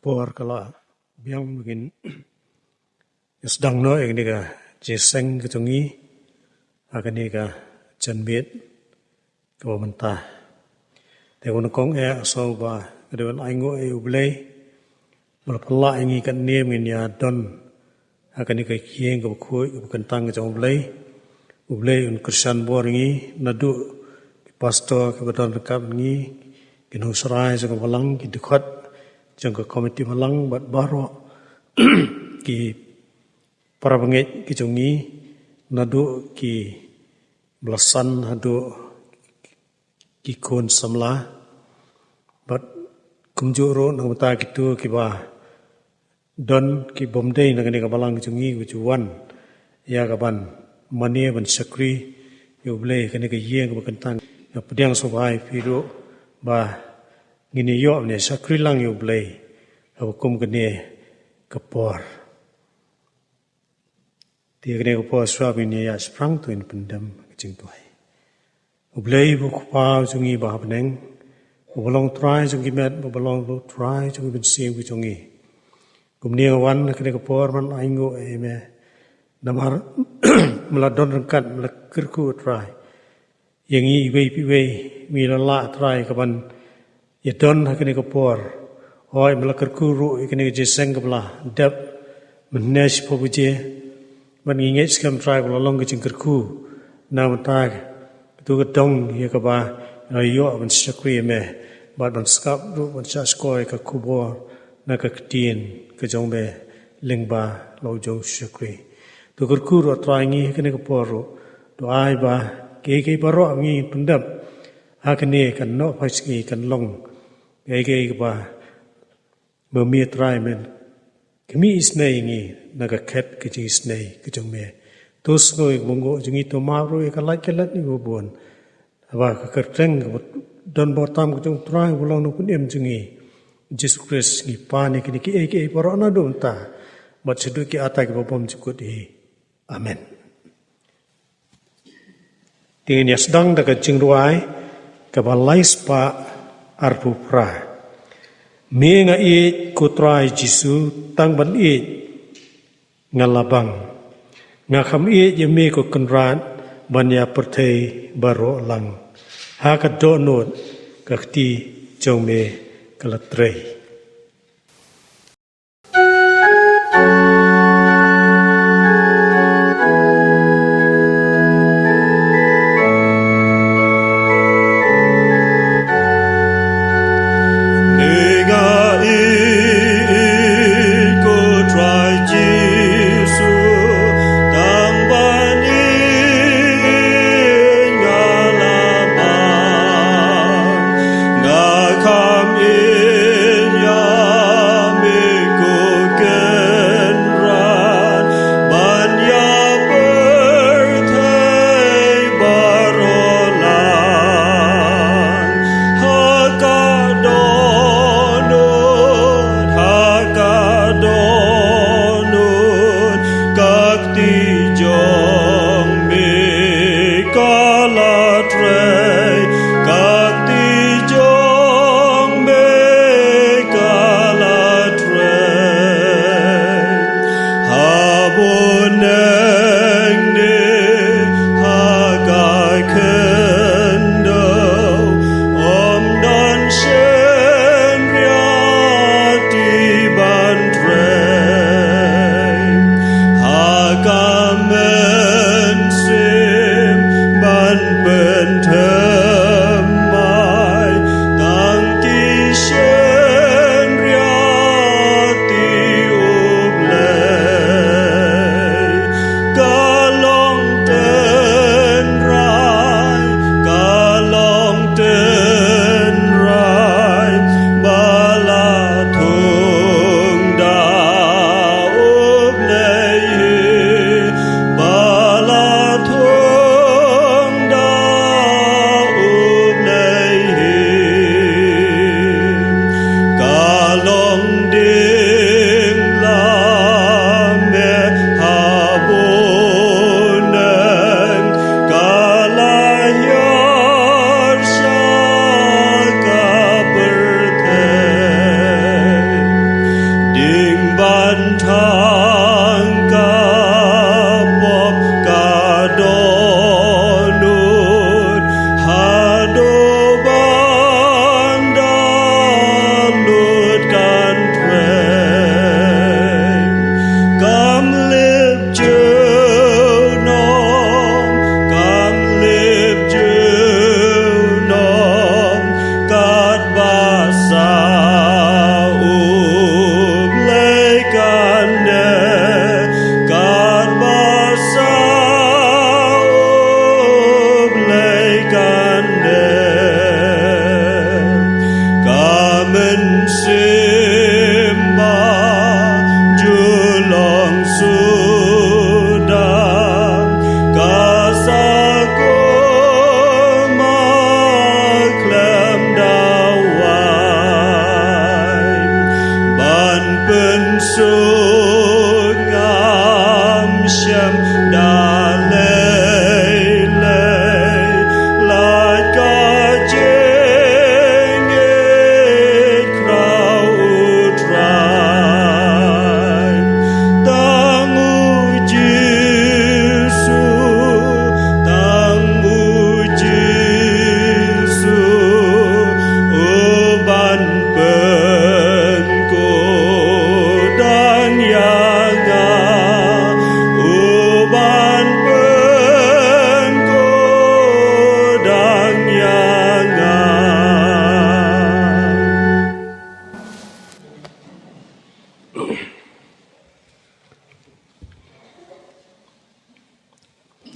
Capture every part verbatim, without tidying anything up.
por ka la biang ba ngin ïa sdang noh ïa kane ka jingïaseng ka jong ngi ha kane ka janmiet kaba mynta. Te kaba nyngkong eh, nga sngew ba ka dei ban ainguh ïa U Blei ba la pynlah ïa ngi katne ngin ïa don ha kane ka ïing kaba khuid kaba kyntang ka jong U Blei. U Blei un kyrshan bor ïa ngi naduh ki pastor kiba don ryngkat bad ngi, ki nongsharai jong ka balang, ki dkhot jong ka komiti balang bad baroh ki para bangeit ki jong ngi, naduh kiba la san haduh ki khun samla bad kumjuh ruh na ka bynta kito kiba don ki bym dei na kane ka balang jong ngi, ba ju wan ïa ka ban mane ban shakri ïa U Blei ha kane ka ïing kaba kyntang. Nga pdiang sngewbha ïa phi ruh ba ngin ïa ïoh ban ïa shakri lang ïa U Blei ha kum kane ka por. Te ha kane ka por shuwa ba ngin ïa shaphrang, to ngin pyndem ka jingduwai. U Blei uba U Kpa jong ngi ba ha bneng, uba long Trai jong ki met, uba long ruh Trai jong ki mynsiem ki jong ngi, kumne nga wan ha kane ka por ban ainguh ïa me namar me la don ryngkat, me la kyrkhu, Trai, ïa ngi iwei pa iwei. Me la lah, Trai, ka ban ïa don ha kane ka por. Hooid, me la kyrkhu ruh ïa kane ka jingïaseng kaba la dep mynne shiphew baje. Bad ngi ngeit skhem, Trai, ba la long ka jingkyrkhu na ka bynta kato ka dong ïa kaba la ïoh ban shakri ïa me bad ban sngap ruh, ban shah shkor ïa ka khubor na ka ktien ka jong me lyngba la u jong u shakri. To kyrkhu ruh, Trai, ngi ha kane ka por ruh. To ai ba kiei kiei baroh ngi pyndep ha kane ka nohphaisngi kan long kiei kiei kaba ma me, Trai, men khmih isynei ïa ngi na ka khet ka jingisynei ka jong me. To sngew ïa ka bynta jong ngi, to map ruh ïa ka lait ka let ngi ba bun. Haba ka kyrteng kaba don bor tam ka jong u Trai uba long Nongpynim jong ngi Jisu Khrist ngi pan ïa kine kiei kiei baroh naduh mynta bad shaduh ki ata kiba bymjukut hi. Amen. Te ngin ïa sdang da ka jingrwai kaba lai spah arphew phra. Me nga ïeit ko Trai Jisu, tang ban ïeit nga la bang. Nga kham ïeit ïa me ko Kynrad ban ïa pyrthei baroh lang. Ha ka dohnud ka kti jong me ka la trei.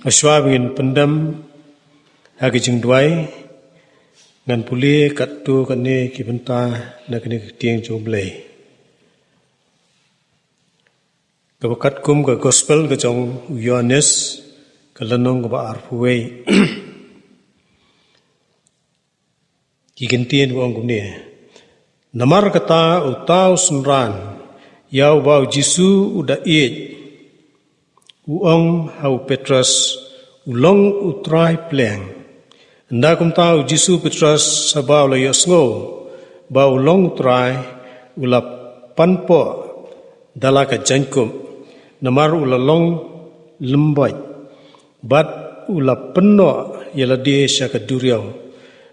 Hashwa ba ngin pyndem ha ka jingduwai, ngan pule katto katne ki bynta na kane ka ktien jong U Blei. Kaba katkum ka gospel ka jong u Ïoannis, ka lynnong kaba arphew wei. Ki kyntien ba ong kumne. Namar kata uta u synran, ïa uba u Jisu u da ïeit, u ong ha u Petros, u long u Trai pleng. Ynda kumta u Jisu u Petros haba u la ïohsngew ba u long u Trai, u la panpoh da la ka jaiñkup, namar u la long lymboit, bad u la pynnoh ïa lade sha ka duriaw.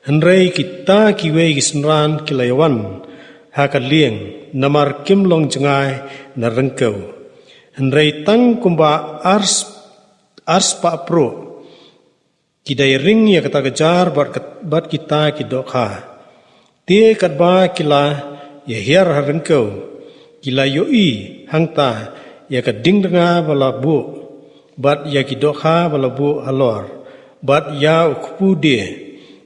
Hynrei kita kiwei ki synran ki la ïawan ha ka lieng, namar kim long jngai na ryngkew. Hynrei tang kumba ar, ar spah pruh ki da ïaring ïa kata ka jar bad kat-, bad kita ki dohkha. Te katba ki la ïahiar ha ryngkew, ki la ïohi hangta ïa ka ding dnga ba la buh, bad ïa ki dohkha ba la buh halor, bad ïa u kpu die.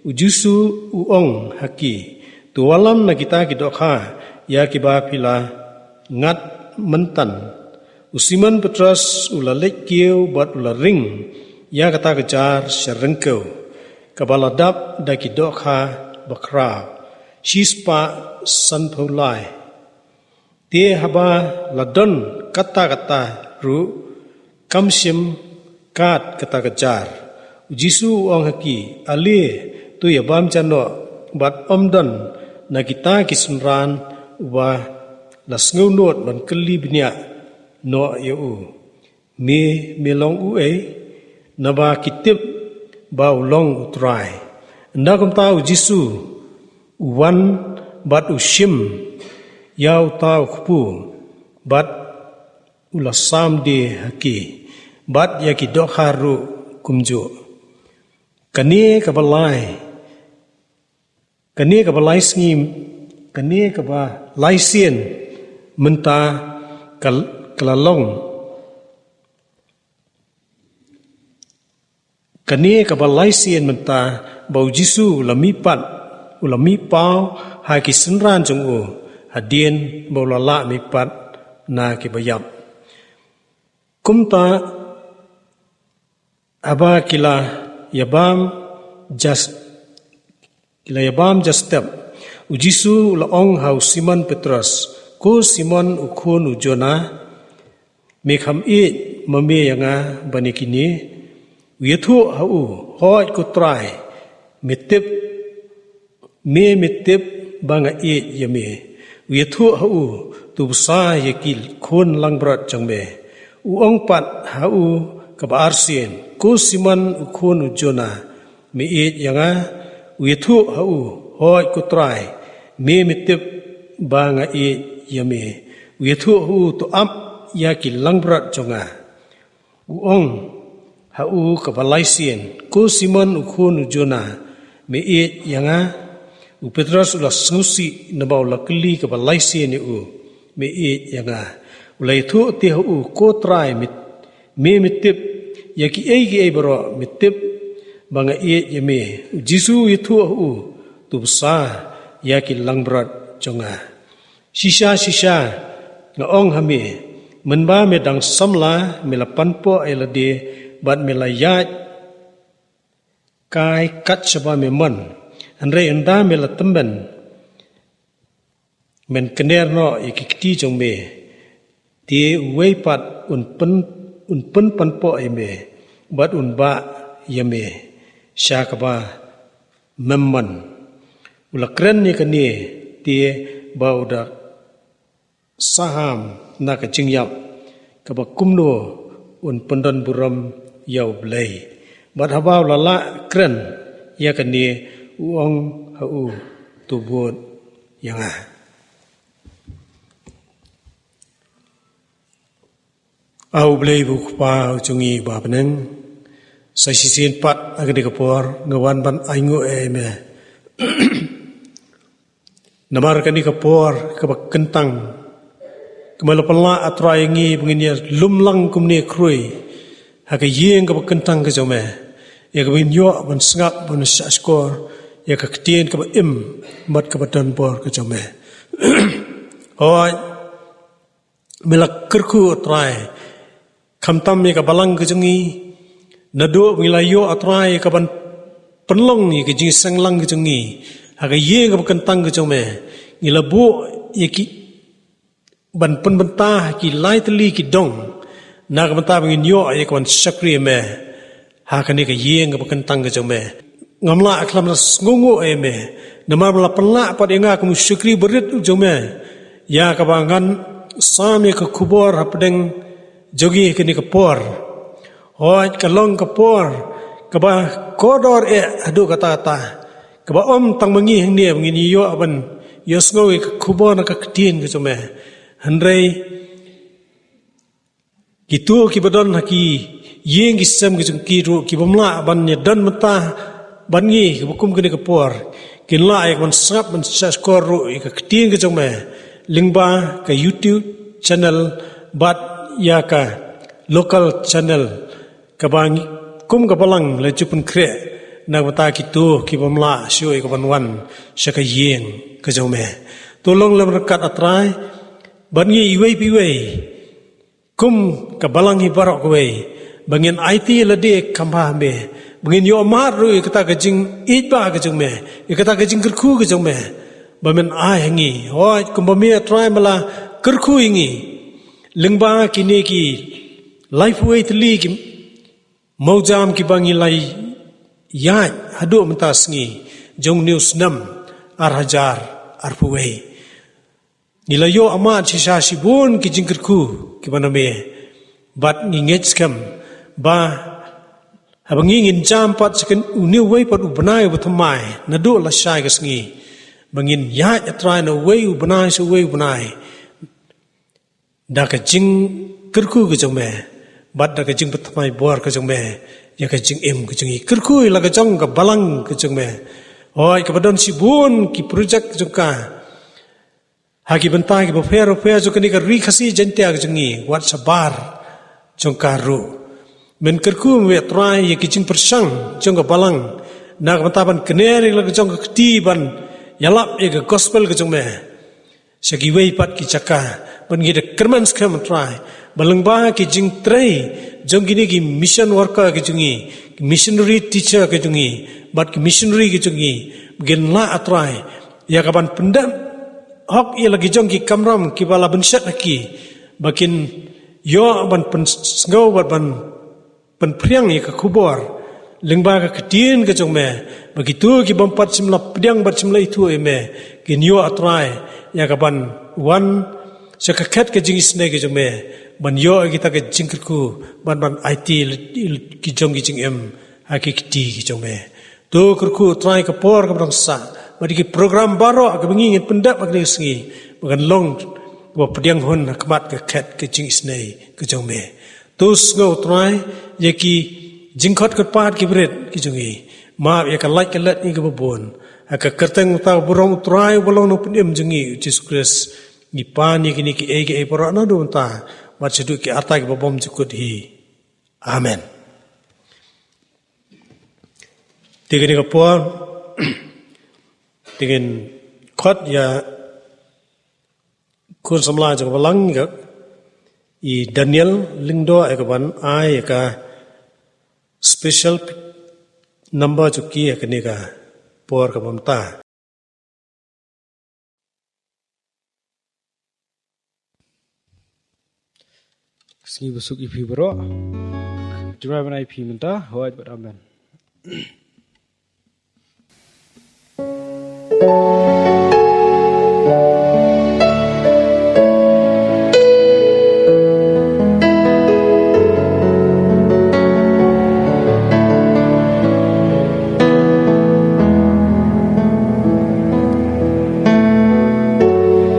U Jisu u ong ha ki, to wallam na kita ki dohkha ïa kiba phi la ngat myntan. U Simon Petros u la leit kiew bad u la ring ïa kata ka jar sha ryngkew, kaba la dap da ki dohkha bakhraw, shispah sanphew lai. Te haba la don katta katta ruh, kam shim kat kata ka jar. U Jisu u ong ha ki, ale, to ïabam ja noh, bad ym don na kita ki synran uba la sngewnud ban kylli bniah noh ïa u, me, me long uei? Naba ki tip ba u long u Trai. Ynda kumta u Jisu u wan bad u shim ïa uta u kpu, bad u la sam die ha ki, bad ïa ki dohkha ruh kumjuh. Kane kaba lai, kane kaba lai sngi, kane kaba lai sien mynta ka, ka la long. Kane kaba lai sien mynta ba u Jisu u la mihpat, u la mihpaw ha ki synran jong u, hadien ba u la lah mihpat na kiba ïap. Kumta haba ki la ïabam ja s-, ki la ïabam ja step, u Jisu u la ong ha u Simon Petros, ko Simon u khun u Jona, me kham ïeit ma me ïa nga ban ïa kine? U ïathuh ha u, hooid ko Trai, me tip, me, me tip ba nga ïeit ïa me. U ïathuh ha u, to bsa ïa ki khun langbrot jong me. U ong pat ha u kaba arsien, ko Simon u khun u Jona, me ïeit ïa nga? U ïathuh ha u, hooid ko Trai, me, me tip ba nga ïeit ïa me. U ïathuh ha u, to ap ïa ki langbrot jong nga. U ong ha u kaba lai sien, ko Simon u khun u Jona, me ïeit ïa nga? U Petros u la sngewsih naba u la kylli kaba lai sien ïa u, me ïeit ïa nga? U la ïathuh te ha u, ko Trai, me, me, me tip ïa kiei kiei baroh, me tip ba nga ïeit ïa me. U Jisu u ïathuh ha u, to bsa ïa ki langbrot jong nga. Shisha, shisha, nga ong ha me, mynba me dang samla, me la panpoh ïa lade, bad me la ïaid kai kat shaba me mon. Hynrei ynda me la tymmen, men kner noh ïa ki kti jong me. Te uwei pat un pyn, un pynpanpoh ïa me, bad un bah ïa me sha kaba mem mon. U la kren ïa kane te ba u da saham na ka jingïap, kaba kumno un pyndon burom ïa U Blei. Bad haba u la lah kren ïa kane, u ong ha u, to bud ïa nga. A U Blei, U Kpa jong ngi uba ha bneng, sa shisien pat ha kane ka por nga wan ban ainguh ïa me. Namar kane ka por kaba kyntang, kaba me la pynlah, A Trai, ïa ngi ba ngin ïa lum lang kumne khrui ha ka ïing kaba kyntang ka jong me, ïa kaba ngin ïoh ban sngap ban shahshkor ïa ka ktien kaba im bad kaba don bor ka jong me. Hooid, me la kyrkhu, A Trai, khamtam ïa ka balang ka jong ngi, naduh ba ngi la ïoh, A Trai, ïa kaban pynlong ïa ka jingseng lang ka jong ngi ha ka ïing kaba kyntang ka jong me. Ngi la buh ïa ki ban pynbynta ha ki lai tylli ki dong na ka bynta ba ngin ïoh ïa kaban shakri ïa me ha kane ka ïing kaba kyntang ka jong me. Ngam lah khlem da sngewnguh ïa me, namar ba la pynlah pat ïa nga kum u shakri barit u jong me ïa kaba ngan sam ïa ka khubor hapdeng jong ngi ha kane ka por. Hooid, ka long ka por kaba kordor eh haduh katta katta, kaba ym tang ma ngi hangne ba ngin ïoh ban ïohsngew ïa ka khubor na ka ktien ka jong me, hynrei kito kiba don ha ki ïing ki sem ka jong ki ruh, ki bym lah ban ïadon bynta bad ngi kaba kum kane ka por, kin lah ïa kaban sngap ban shahshkor ruh ïa ka ktien ka jong me lyngba ka YouTube channel bad ïa ka local channel kaba ngi kum ka balang la ju pynkhreh na ka bynta kito ki bym lah shuh ïa kaban wan sha ka ïing ka jong me. To long lem ryngkat, A Trai, bad ngi iwei pa iwei kum ka balang hi baroh kawei, ba ngin aiti lade kham bha ha me, ba ngin ïoh mad ruh ïa kata ka jingïeit ba ka jong me, ïa kata ka jingkyrkhu ka jong me ba men ai ha ngi. Hooid, kumba me, A Trai, me la kyrkhu ïa ngi lyngba kine ki laiphew wei tylli ki mawjam kiba ngi la ïaid haduh mynta sngi jong une u snem ar hajar arphew wei. Ngi la ïoh mad shisha shibun ki jingkyrkhu kiba na me, bad ngi ngeit skhem ba haba ngi ngin jam pat sha kane, une uwei pat u bnai uba thymmai naduh lashai ka sngi, ba ngin ïaid, A Trai, na uwei u bnai sha uwei u bnai da ka jingkyrkhu ka jong me bad da ka jingpynthymmai bor ka jong me ïa ka jingim ka jong ngi. Kyrkhu ïa la ka jong ka balang ka jong me. Hooid, kaba don shibun ki projek jong ka ha ki bynta kiba pher bapher jong kane ka Ri Khasi Jaiñtia ka jong ngi, wat shabar jong ka ruh. Men kyrkhu me, A Trai, ïa ki jingpyrshang jong ka balang na ka bynta ban kner ïa la ka jong ka kti ban ïalap ïa ka gospel ka jong me sha kiwei pat ki jaka. Bad ngi da kyrmen skhem, A Trai, ba lyngba ki jingtrei jong kine ki mission worker ki jong ngi, ki missionary teacher ki jong ngi, bad ki missionary ki jong ngi, ba kin lah, A Trai, ïa kaban pyndep hok ïa la ki jong ki kamram kiba la bynshet ha ki, ba kin ïoh ban pynsngew bad ban pynphriang ïa ka khubor lyngba ka ktien ka jong me, ba kito ki bym pat shym la pdiang bad shym la ithuh ïa me kin ïoh, A Trai, ïa kaban wan sha ka khet ka jingisynei ka jong me, ban ïoh ïa kita ka jingkyrkhu, ban, ban aiti ki jong ki jingim ha ki kti ki jong me. To kyrkhu, A Trai, ka por kaba dang sah, bad ïa ki program baroh kaba ngi ngin pyndep ha kane ka sngi, ba kan long kaba pdiang hun ha khmat ka khet ka jingisynei ka jong me. To sngew, A Trai, ïa ki jingkhot kyrpad ki barit ki jong ngi. Map ïa ka lait ka let ngi kaba bun. Ha ka kyrteng uta u burom, U Trai uba long Nongpynim jong ngi, U Jisu Khrist, ngi pan ïa kine kiei kiei baroh naduh mynta bad shaduh ki rta kiba bymjukut hi. Amen. Te kane ka por, te ngin khot ïa khun samla jong ka balang, ïa i Daniel Lyngdoh, ïa kaban ai ïa ka special number jong ki ha kane ka por kaba mynta. Ka sngi basuk ïa phi baroh. Trai ban ai ïa phi mynta, hooid bad amen.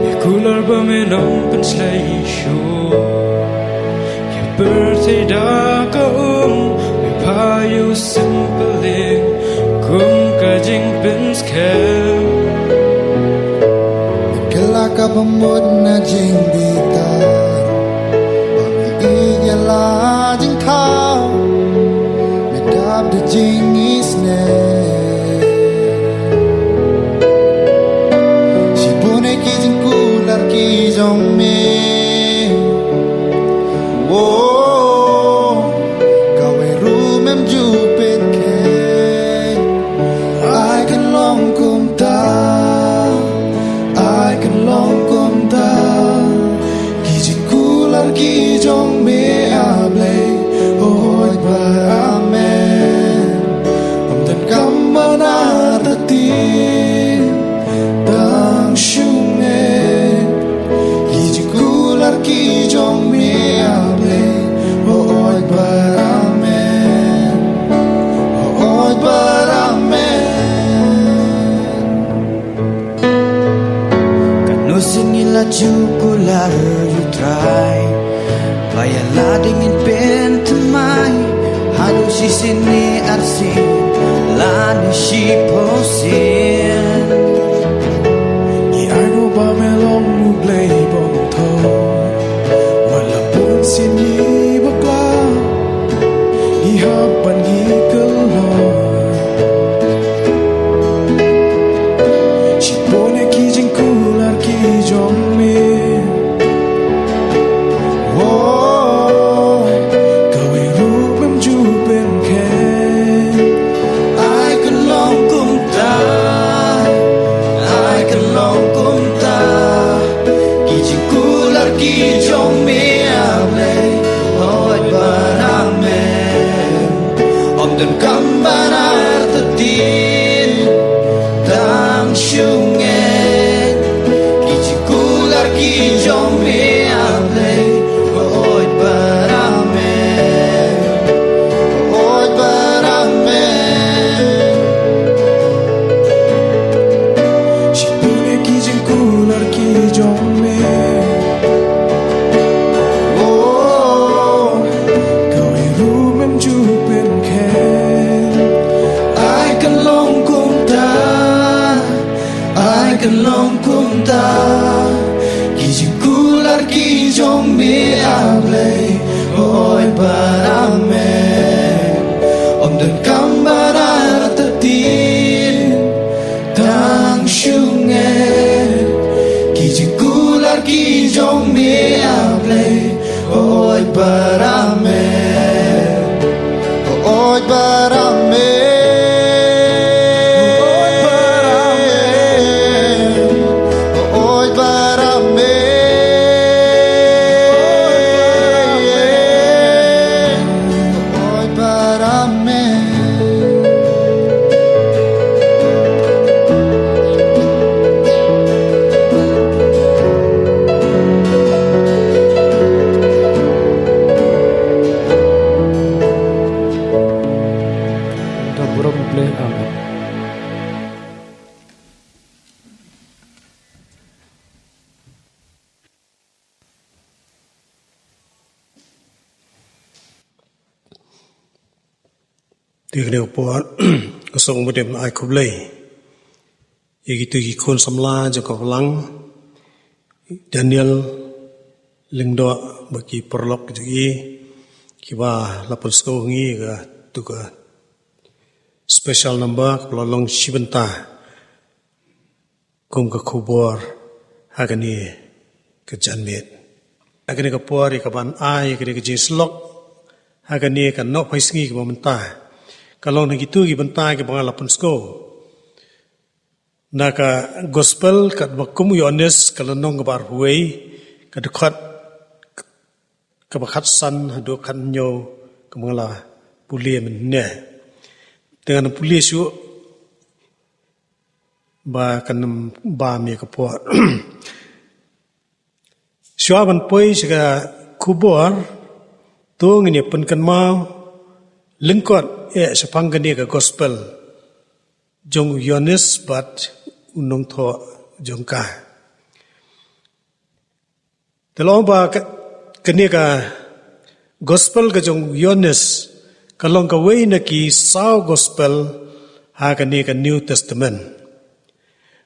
Ïa kular ba me nang pynshlei shuh. Ïa pyrthei da ka um, me phah ïa u sympyling kum ka jingpynskhem. Kylla kaba mut na jingbitar, ba me ïeit ïa la jingthaw. Ka jingisynei. Shibun ki jingkular ki jong me. Oh, kawei ruh mem ju pynkheiñ. Ai kan long kumta. Ai kan long kumta. Ki jingkular ki jong me, A Blei, hooid bad amen. Ym donkam ban artatien, tang shu ngeit. Ki jingkular ki jong me, A Blei, hooid bad amen. Hooid bad amen. Katno sien ngi la ju kular ïa u Trai, ba ïa lade ngin pynthymmai haduh shisien ne arsien lane shiphew sien. Ngi ai nguh ba me long U Blei bymthoh, wat la bun sien ngi bakla, ngi hap ban ngi kylla. Shibun ki jingkular ki jong me. Oh, kawei ruh mem ju pynkheiñ. Ai kan long kumta, ai kan long kumta. Ki jingkular ki jong me, A Blei, hooid bad amen. Ym donkam ban artatien, tang shu ngeit. Ki jingkular ki jong me, A Blei, hooid bad amen. Hooid bad amen. Shibun ki jingkular ki jong me. Oh, kawei ruh mem ju pynkheiñ. Ai kan long kumta, ai kan long kumta. Ki jingkular ki jong me, A Blei, hooid bad amen. Ym donkam ban artatien, tang shu ngeit. Ki jingkular ki jong me, A Blei, hooid bad amen. Hooid bad amen. Hooid bad amen. Hooid bad amen. Da burom U Blei, amen. Te kane ka por, ka song ba dei ban ai khublei ïa kito ki khun samla jong ka balang, Daniel Lyngdoh bad ki paralok jong i, kiba la pynsngew ha ngi kato ka special number kaba la long shi bynta kum ka khubor ha kane ka janmiet. Ha kane ka por ïa kaban ai ïa kane ka jingsyllok ha kane ka nohphai sngi kaba mynta, ka long na kito ki bynta kiba nga la pynsngew na ka Gospel katba kum u Ïoannis, ka lynnong kaba arphew wei, ka dkhot kaba khatsan haduh khathynñiew, kaba nga la pule mynne. Te ngan pule shuh ba kan ym bam ïa ka por. Shuwa ban poi sha ka khubor, to ngin ïa pynkynmaw lyngkot eh shaphang kane ka Gospel jong u Ïoannis bad u nongthoh jong ka. Te long ba ka, kane ka Gospel ka jong u Ïoannis ka long kawei na ki saw Gospel ha kane ka New Testament.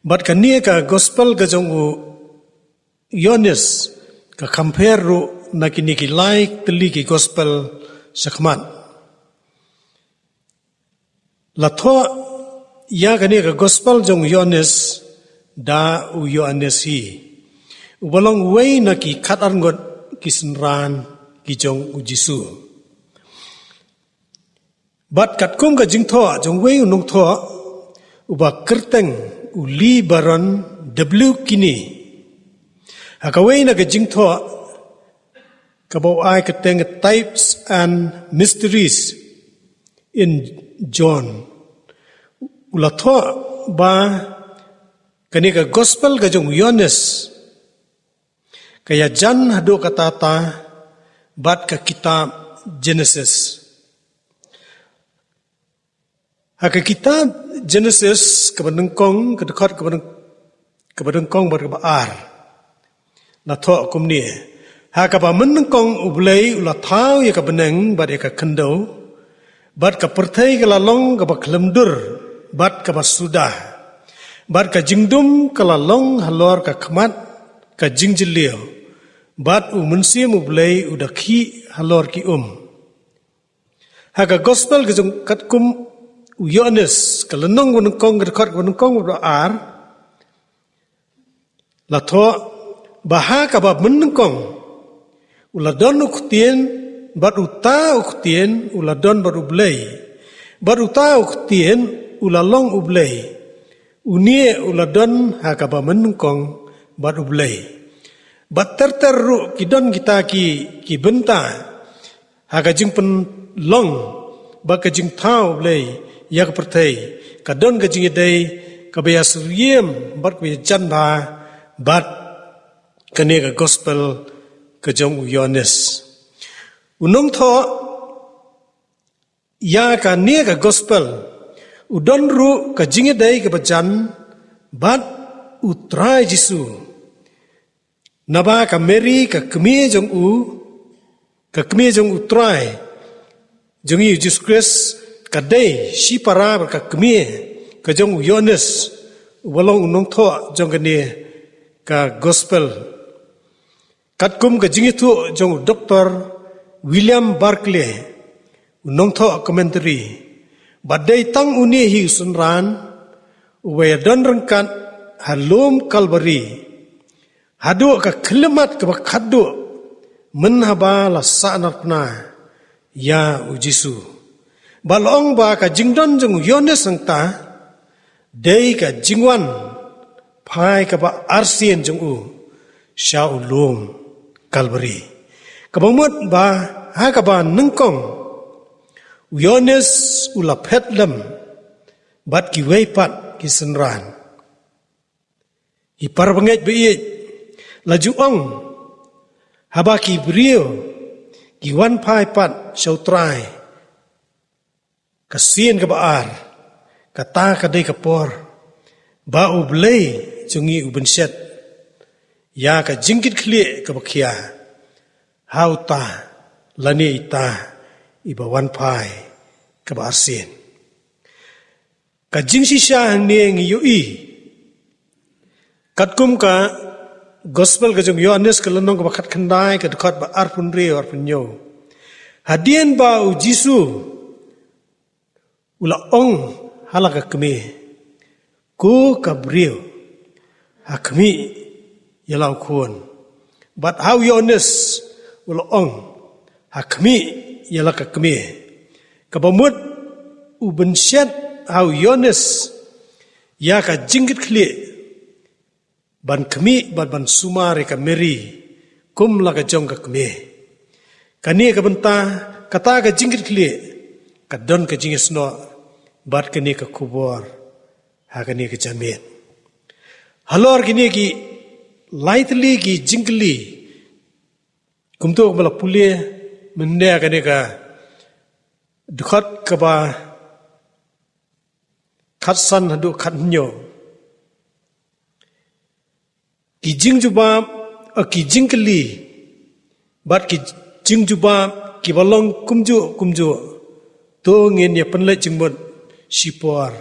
Bad kane ka Gospel ka jong u Ïoannis ka compare ruh na kine ki lai tylli ki Gospel shakhmat. La thoh ïa kane ka gospel jong u Ïoannis da u Ïoannis hi, uba long uwei na ki khatar ngut ki synran ki jong u Jisu. Bad katkum ka jingthoh jong uwei u nongthoh uba kyrteng u Lee Baron W. Kinney, ha kawei na ka jingthoh kaba u ai kyrteng Types and Mysteries in John, u la thoh ba kane ka gospel ka jong u Ïoannis ka ïajan haduh katta katta bad ka kitab Genesis. Ha ka kitab Genesis kaba nyngkong, ka dkhot kaba nyng-, kaba nyngkong bad kaba ar, la thoh kumne: Ha kaba mynnyngkong U Blei u la thaw ïa ka bneng bad ïa ka khyndew. Bad ka pyrthei ka la long kaba khlem dur bad kaba suda. Bad ka jingdum ka la long halor ka khmat ka jingjylliew. Bad u Mynsiem U Blei u da khih halor ki um. Ha ka gospel ka jong katkum u Ïoannis, ka lynnong ba nyngkong, ka dkhot ba nyngkong bad ba ar, la thoh ba ha kaba mynnyngkong u la don u Ktien, bad uta u Ktien u la don bad U Blei, bad uta u Ktien u la long U Blei. Une u la don ha kaba mynnyngkong bad U Blei. Bad ter ter ruh ki don kita ki, ki bynta ha ka jingpynlong bad ka jingthaw U Blei ïa ka pyrthei. Ka don ka jingïadei kaba ïasyriem bad kaba ïajan bha bad kane ka gospel ka jong u Ïoannis. U nongthoh ïa kane ka gospel u don ruh ka jingïadei kaba jan bad U Trai Jisu. Naba ka Mary, ka kmie jong u, ka kmie jong U Trai jong ngi U Jisu Khrist, ka dei shipara bad ka kmie ka jong u Ïoannis, uba long u nongthoh jong kane ka gospel. Katkum ka jingïathuh jong u Doktor William Barclay, u nongthoh commentary, ba dei tang une hi u synran uba ïadon ryngkat ha lum Kalbari haduh ka khyllipmat kaba khatduh mynhaba la sahnarphna ïa u Jisu. Ba la ong ba ka jingdon jong u Ïoannis hangta dei ka jingwan phai kaba arsien jong u sha u lum Kalbari, kaba mut ba ha kaba nyngkong u Ïoannis u la phet lem bad kiwei pat ki synran. Ki parabangeit ba ïeit, la ju ong, haba ki briew ki wan phai pat sha U Trai, ka sien kaba ar, kata ka dei ka por ba U Blei jong ngi u bynshet ïa ka jingkitkhlieh kaba khia ha uta lane ita iba wan phai kaba arsien. Ka jingshisha hangne ngi ïohi katkum ka gospel ka jong u Ïoannis, ka lynnong kaba khatkhyndai, ka dkhot ba arphew hynriew, arphew hynñiew. Hadien ba u Jisu u la ong ha la ka kmie, ko ka briew, ha khmih ïa la u khun. Bad ha u Ïoannis u la ong, ha khmih ïa la ka kmie. Kaba mut u bynshet ha u Ïoannis ïa ka jingkitkhlieh ban khmih bad ban sumar ïa ka Mary kum la ka jong ka kmie. Kane ka bynta, kata ka jingkitkhlieh, ka don ka jingïasnoh bad kane ka khubor ha kane ka janmiet. Halor kine ki lai tylli ki jingkylli, kumto kumba la pule mynne ha kane ka dkhot kaba khatsan haduh khathynñiew. Ki jingjubab, eh, ki jingkylli bad ki jingjubab kiba long kumjuh kumjuh, to ngin ïa pynleit jingmut shipor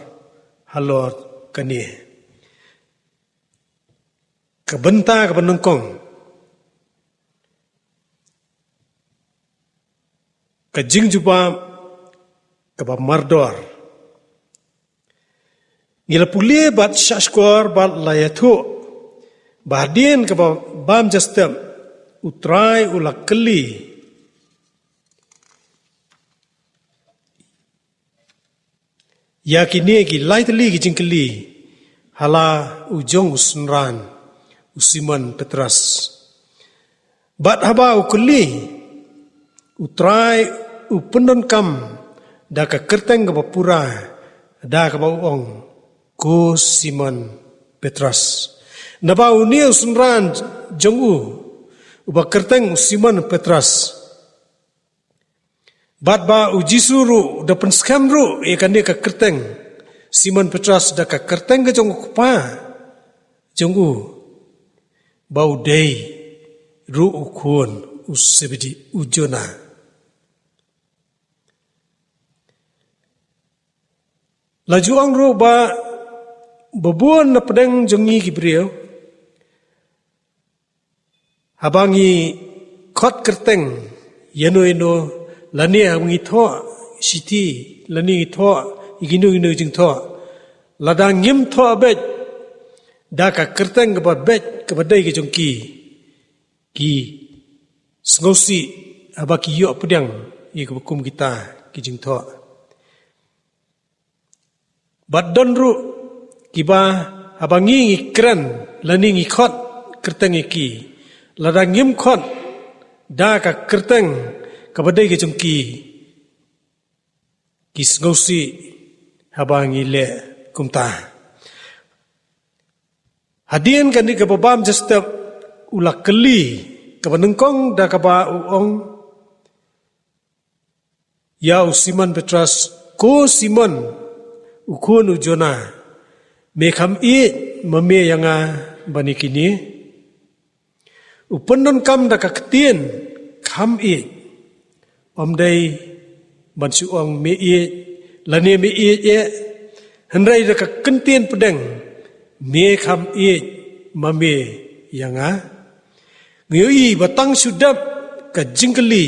halor kane. Ka bynta kaba nyngkong, ka jingjubab kaba mardor. Ngi la pule bad shahshkor bad la ïathuh ba hadien kaba bam ja step, U Trai u la kylli ïa kine ki lai tylli ki jingkylli ha la u jong u synran, u Simon Petros. Bad haba u kylli, U Trai u pyndonkam da ka kyrteng kaba pura, da kaba u ong, "Ko Simon Petros." Naba une u synran jong u, uba kyrteng u Simon Petros. Bad ba u Jisu ruh u da pynskhem ruh ïa kane ka kyrteng Simon Petros da ka kyrteng ka jong u kpa jong u, ba u dei ruh u khun u Sebedi, u Jona. La ju ong ruh ba, ba bun na pdeng jong ngi ki briew, haba ngi khot kyrteng ïano ïano, lane haba ngi thoh shithi, lane ngi thoh ïa kino kino jingthoh, lada ngim thoh beit da ka kyrteng kaba beit, kaba dei ka jong ki, ki sngewsih haba ki ïoh pdiang ïa kaba kum kita ki jingthoh. Bad don ruh kiba, haba ngi ngi kren lane ngi khot kyrteng ïa ki, lada ngim khot da ka kyrteng kaba dei ka jong ki, ki sngewsih haba ngi leh kumta. Hadien kane kaba bam ja step, u la kylli kaba nyngkong da kaba u ong ïa u Simon Petros, "Ko Simon, u khun u Jona, me kham ïeit ma me ïa nga ban ïa kine?" U pyndonkam da ka ktien "kham ïeit", ym dei ban shu ong "me ïeit" lane "me ïeit eh", hynrei da ka kyntien pdeng "me kham ïeit ma me ïa nga." Ngi ïohi ba tang shu dep ka jingkylli,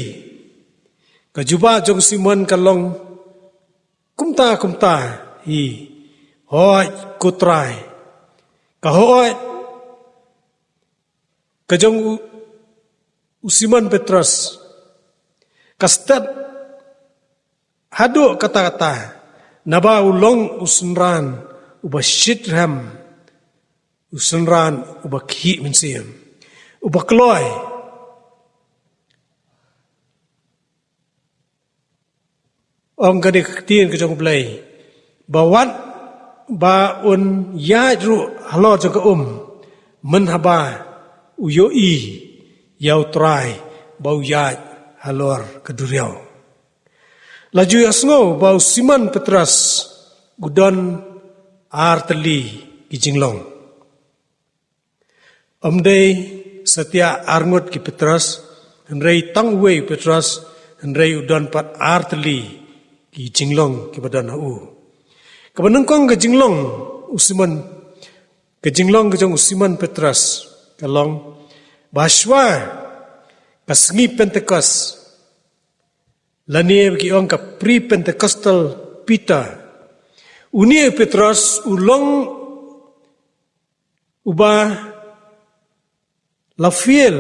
ka jubab jong Simon ka long kumta kumta hi, "Hooid ko Trai." Ka hooid ka jong u, u Simon Petros ka stet haduh katta katta, naba u long u synran uba shitrhem, u synran uba khih mynsiem, uba kloi. Ong kane ka ktien ka jong U Blei ba wat ba un ïaid ruh halor jong ka um, mynhaba u ïohi ïa U Trai ba u ïaid halor ka duriaw. La ju ïa sngew ba u Simon Petros u don ar tylli ki jinglong. Ym dei satia arngut ki Petros, hynrei tang uwei u Petros, hynrei u don pat ar tylli ki jinglong kiba don ha u. Kaba nyngkong ka jinglong u Simon, ka jinglong ka jong u Simon Petros ka long ba shwa ka sngi Pentekost, lane ba ki ong ka pre-Pentecostal Peter, une u Petros u long uba la fail,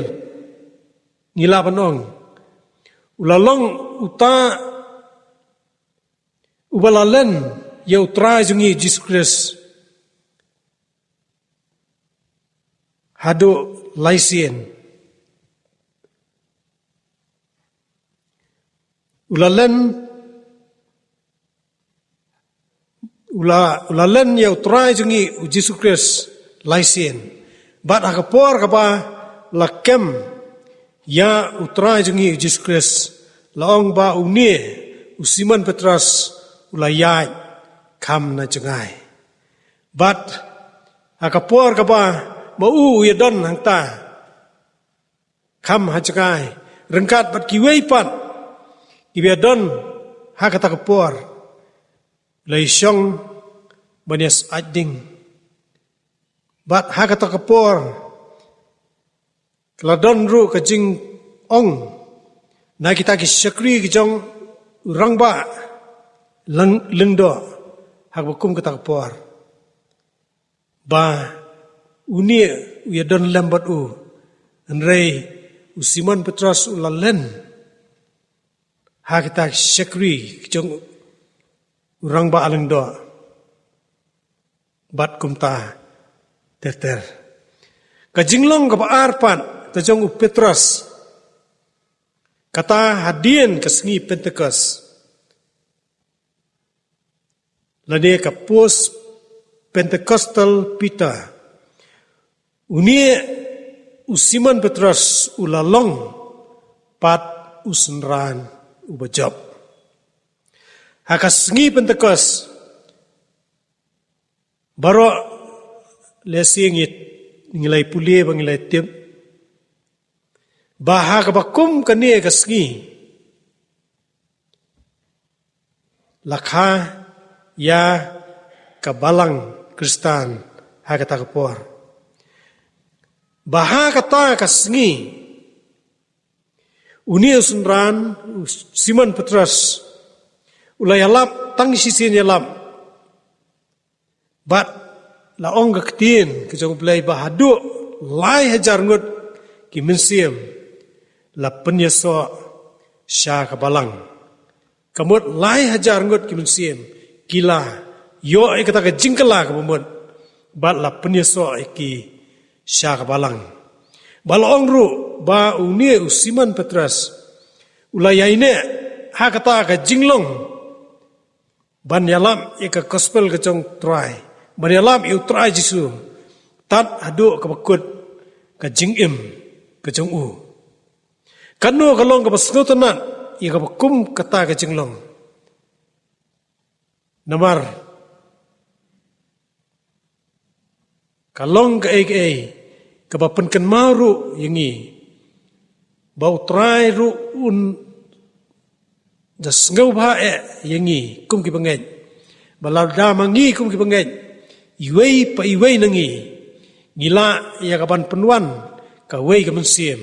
ngi lah ban ong. U la long uta uba la len ïa U Trai jong ngi Jisu Khrist haduh lai sien. U la len, u la, u la len ïa U Trai jong ngi u Jisu Khrist lai sien. Bad ha ka por kaba la kem ïa U Trai jong ngi u Jisu Khrist, la ong ba une u Simon Petros u la ïaid kham na jngai. Bad ha ka por kaba ma u u ïa don hangta kham ha jngai ryngkat bad kiwei pat kiba ïa don ha kata ka por, la ïa shong ban ïa sah ding. Bad ha kata ka por ka la don ruh ka jingong na kita ki shakri ki jong u rangbah lyng-, lyngdoh ha kaba kum kata ka por. ba une u ïadon lem bad u. Hynrei u Simon Petros u la len ha kita ki shakri ki jong u rangbah lyngdoh. Bad kumta ter ter. Ka jinglong kaba ar pat ka jong u Petros, kata hadien ka sngi Pentekost, lane ka post Pentecostal Peter, une u Simon Petros u la long pat u synran uba jop. Ha ka sngi Pentekost, baroh lehse ngi, ngi la ïa pule bad ngi la ïa tip ba ha kaba kum kane ka sngi la kha ïa ka balang Khristan ha kata ka por. Ba ha kata ka sngi une u synran, u Simon Petros, u la ïalap tang shisien ïalap. Bad la ong ka ktien ka jong U Blei ba haduh lai hajar ngut ki mynsiem la pynïasoh sha ka balang. Ka mut lai hajar ngut ki mynsiem ki la ïoh ïa kata ka jingkylla kaba mut, bad la pynïasoh ïa ki sha ka balang. Ba la ong ruh ba une u Simon Petros u la ïaineh ha kata ka jinglong ban ïalap ïa ka gospel ka jong U Trai, ban ïalap ïa U Trai Jisu, tad haduh kaba kut ka jingim ka jong u. Katno ka long kaba sngewtynnat ïa kaba kum kata ka jinglong. Namar ka long kaei kaei kaba pynkynmaw ruh ïa ngi ba U Trai ruh un da sngewbha eh ïa ngi kum ki bangeit. Ba lada ma ngi kum ki bangeit, iwei pa iwei na ngi, ngi lah ïa ka ban pynwan kawei ka mynsiem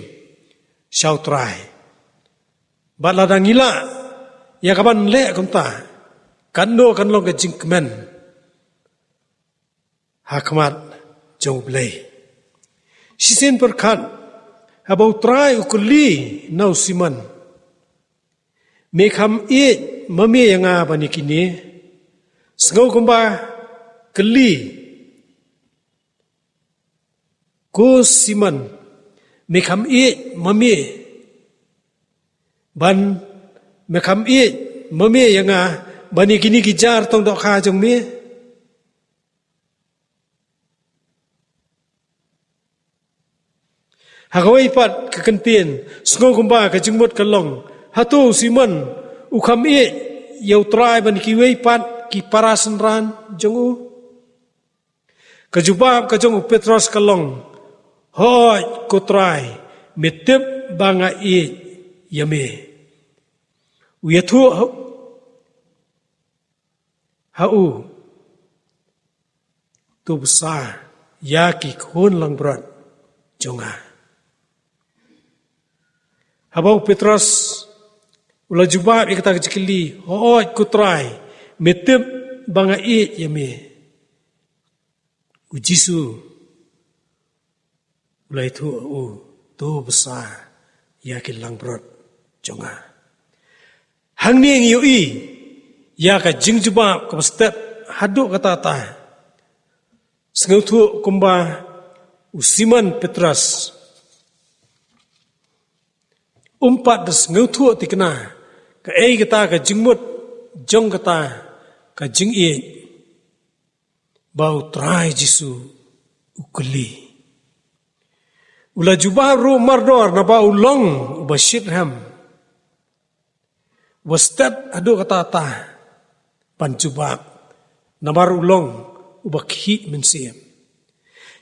sha U Trai. Bad lada ngi lah ïa ka ban leh kumta, katno kan long ka jingkmen ha khmat jong U Blei. Shisien pyrkhat, haba U Trai u kylli na u Simon, me kham ïeit ma me ïa nga ban ïa kine? Sngew kumba kylli, ko Simon, me kham ïeit ma me ban, me kham ïeit ma me ïa nga ban ïa kine ki jar tong dohkha jong me? Ha kawei pat ka kyntien, sngew kumba ka jingmut ka long, hato u Simon u kham ïeit ïa U Trai ban ïa kiwei pat ki para synran jong u? Ka jubab ka jong u Petros ka long, hooid ko Trai, me tip ba nga ïeit ïa me. U ïathuh ha, ha u, to bsa ïa ki khun langbrot jong nga. Haba u Petros u la jubab ïa kata ka jingkylli, hooid ko Trai, me tip ba nga ïeit ïa me, u Jisu u la ïathuh ha u, to bsa ïa ki langbrot jong nga. Hangne ngi ïohi ïa ka jingjubab kaba stet haduh katta katta. Sngewthuh kumba u Simon Petros um pat da sngewthuh thikna kaei kata ka jingmut jong kata ka jingïeit ba U Trai Jisu u kylli. U la jubab ruh mardor naba u long uba shitrhem, uba stet haduh katta katta ban jubab, namar u long uba khih mynsiem.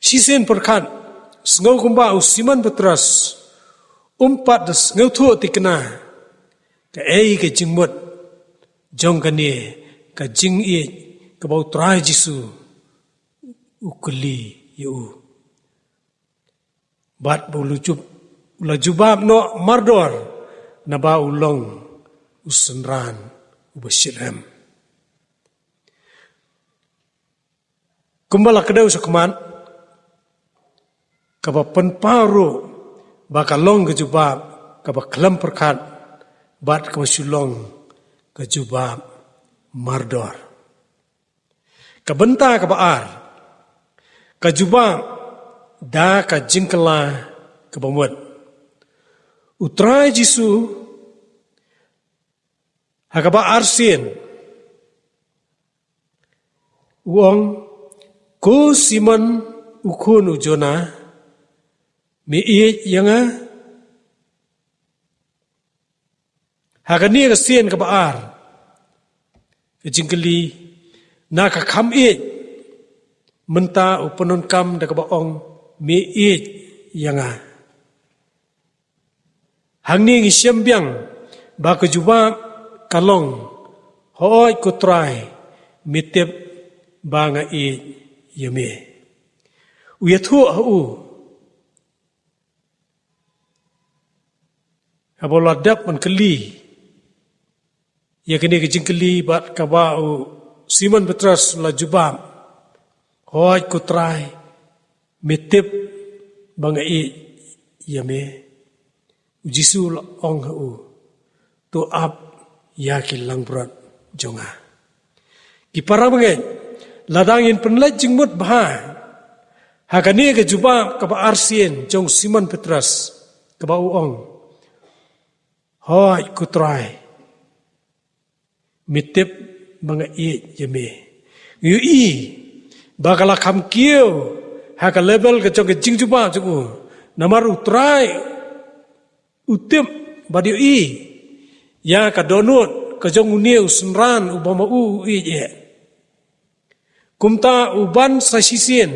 Shisien pyrkhat, sngew kumba u Simon Petros um pat da sngewthuh thikna kaei ka jingmut jong kane ka jingïeit kaba U Trai Jisu u kylli ïa u. Bad ba u la jub-, u la jubab noh mardor naba u long u synran uba shitrhem. Kumba la kdew shakhmat, kaba pynpaw ruh ba ka long ka jubab kaba khlem pyrkhat, bad kaba shu long ka jubab mardor. Ka bynta kaba ar, ka jubab da ka jingkylla kaba mut. U Trai Jisu, ha kaba arsien, u ong, "Ko Simon u khun u Jona, me ïeit ïa nga?" Ha kane ka sien kaba ar, ka jingkylli na ka kham ïeit, mynta u pyndonkam da kaba ong, "Me ïeit ïa nga?" Hangne ngi shem biang ba ka jubab ka long, "Hooid ko Trai, me tip ba nga ïeit ïa me." U ïathuh ha u, haba u la dep ban kylli ïa kane ka jingkylli, bad kaba u Simon Petros u la jubab, "Hooid ko Trai, me tip ba nga ïeit ïa me." U Jisu u la ong ha u, "To ap ïa ki langbrot jong nga." Ki para bangeit, lada ngin pynleit jingmut bha ha kane ka jubab kaba arsien jong Simon Petros, kaba u ong, "Hooid ko Trai, me tip ba nga ïeit ïa me," ngi ïohi ba ka la kham kiew ha ka level ka jong ka jingjubab jong u. Namar u Trai u tip bad ïohi ïa ka dohnud ka jong une u synran uba ma u u ïeit eh. Kumta u ban sa shisien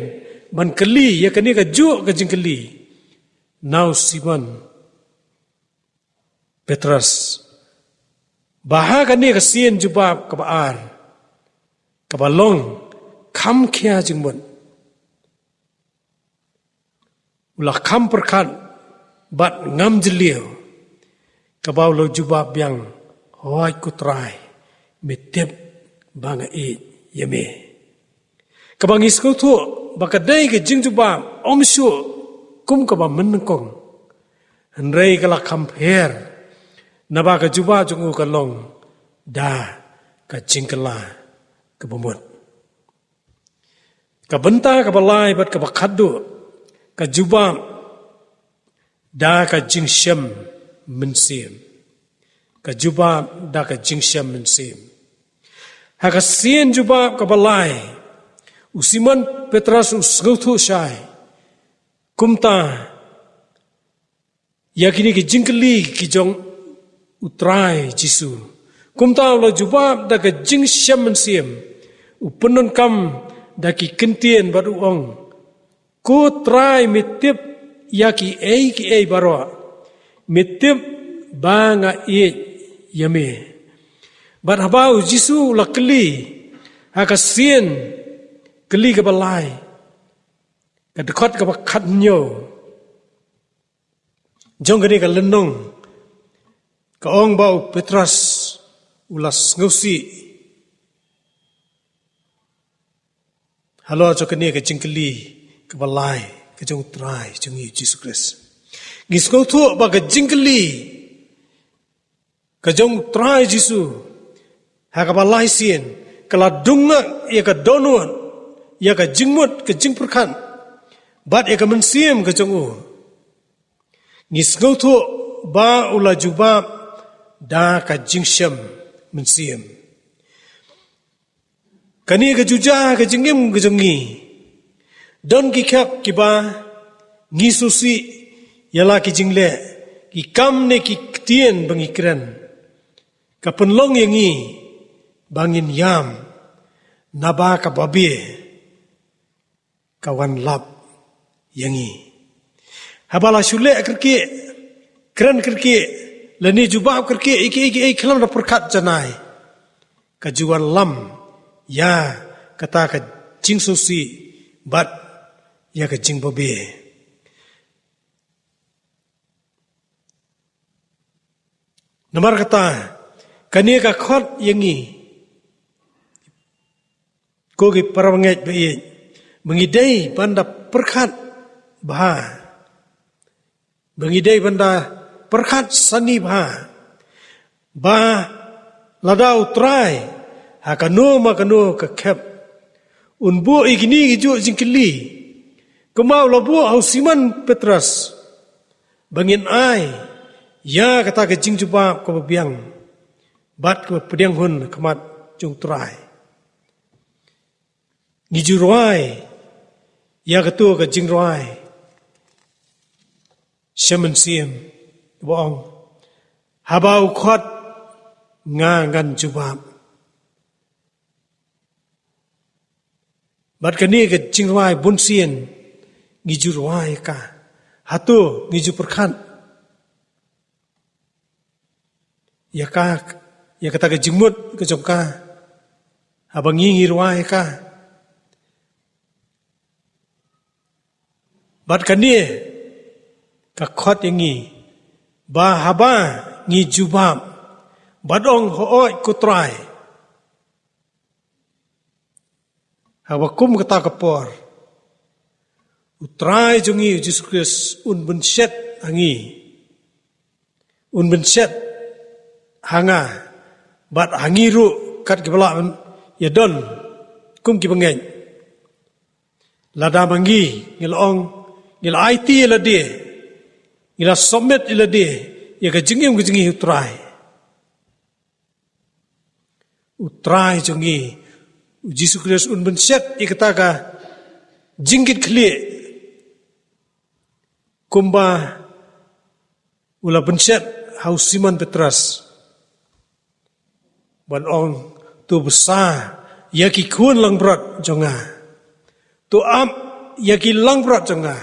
ban kylli ïa kane kajuh ka jingkylli na u Simon Petros, ba ha kane ka sien jubab kaba ar, kaba long kham khia jingmut, u la kham pyrkhat bad ngam jylliew, kaba u la jubab biang, "Hooid ko Trai, me tip ba nga ïeit ïa me." Kaba ngi sngewthuh ba ka dei ka jingjubab ym shuh kum kaba mynnyngkong, hynrei ka la kham pher, naba ka jubab jong u ka long da ka jingkylla kaba mut. Ka bynta kaba lai bad kaba khatduh, ka jubab da ka jingshem mynsiem. Ka jubab da ka jingshem mynsiem. Ha ka sien jubab kaba lai, u Simon Petros u sngewthuh shai kumta ïa kine ki jingkylli ki jong u Trai Jisu. Kumta u la jubab da ka jingshem mynsiem, u pyndonkam da ki kyntien bad u ong, "Ko Trai, me tip ïa kiei kiei baroh, me tip ba nga ïeit ïa me." Bad haba u Jisu u la kylli ha ka sien kylli kaba lai, ka dkhot kaba khathynñiew jong kane ka lynnong, ka ong ba u Petros u la sngewsih halor jong kane ka jingkylli kaba lai ka jong u Trai jong ngi u Jisu Khrist. Ngi sngewthuh ba ka jingkylli ka jong u Trai Jisu ha kaba lai sien ka la dung ïa ka dohnud, ïa ka jingmut, ka jingpyrkhat, bad ïa ka mynsiem ka jong u. Ngi sngewthuh ba u la jubab da ka jingshem mynsiem. Kane ka juja ka jingim ka jong ngi. Don ki khep kiba ngi sngewsih ïa la ki jingleh, ki kam ne ki ktien ba ngi kren, ka pynlong ïa ngi ba ngin ïam, naba ka babe ka wan lap ïa ngi. Haba la shu leh kyrkieh, kren kyrkieh, lane jubab kyrkieh ïa kiei kiei khlem da pyrkhat janai, ka ju wan lam ïa kata ka jingsngewsih bad ïa ka jingbabe. Namar kata, kane ka khot ïa ngi, ko ki para bangeit ba ïeit, Ba ngi dei ban da pyrkhat bha. Ba ngi dei ban da pyrkhat sani bha. Ba lada U Trai, ha kano ma kano ka khep, un buh ïa kine ki juh jingkylli, kumba u la buh ha u Simon Petros, ba ngin ai ïa kata ka jingjubab kaba biang bad kaba pdiang hun ha khmat jong U Trai. Ngi ju rwai ïa kato ka jingrwai sha mynsiem, ba ong, haba u khot, nga ngan jubab. Bad kane ka jingrwai bunsien ngi ju rwai ïa ka. Hato ngi ju pyrkhat ïa ka, ïa kata ka jingmut ka jong ka, haba ngi ngi rwai ïa ka? Bad kane ka khot ïa ngi, ba haba ngi jubab bad ong, hooid ko Trai, haba kum kata ka por, U Trai jong ngi U Jisu Khrist un bynshet ha ngi, un bynshet ha nga, bad ha ngi ruh kat kiba lah ban ïadon kum ki bangeit. Lada ma ngi ngi la ong, ngi la aiti ïa lade, ngi la submit ïa lade ïa ka jingim ka jong ngi ha U Trai, U Trai jong ngi U Jisu Khrist un bynshet ïa kata ka jingkitkhlieh, kumba u la bynshet ha u Simon Petros, ban ong, to bsa ïa ki khun langbrot jong nga, to ap ïa ki langbrot jong nga,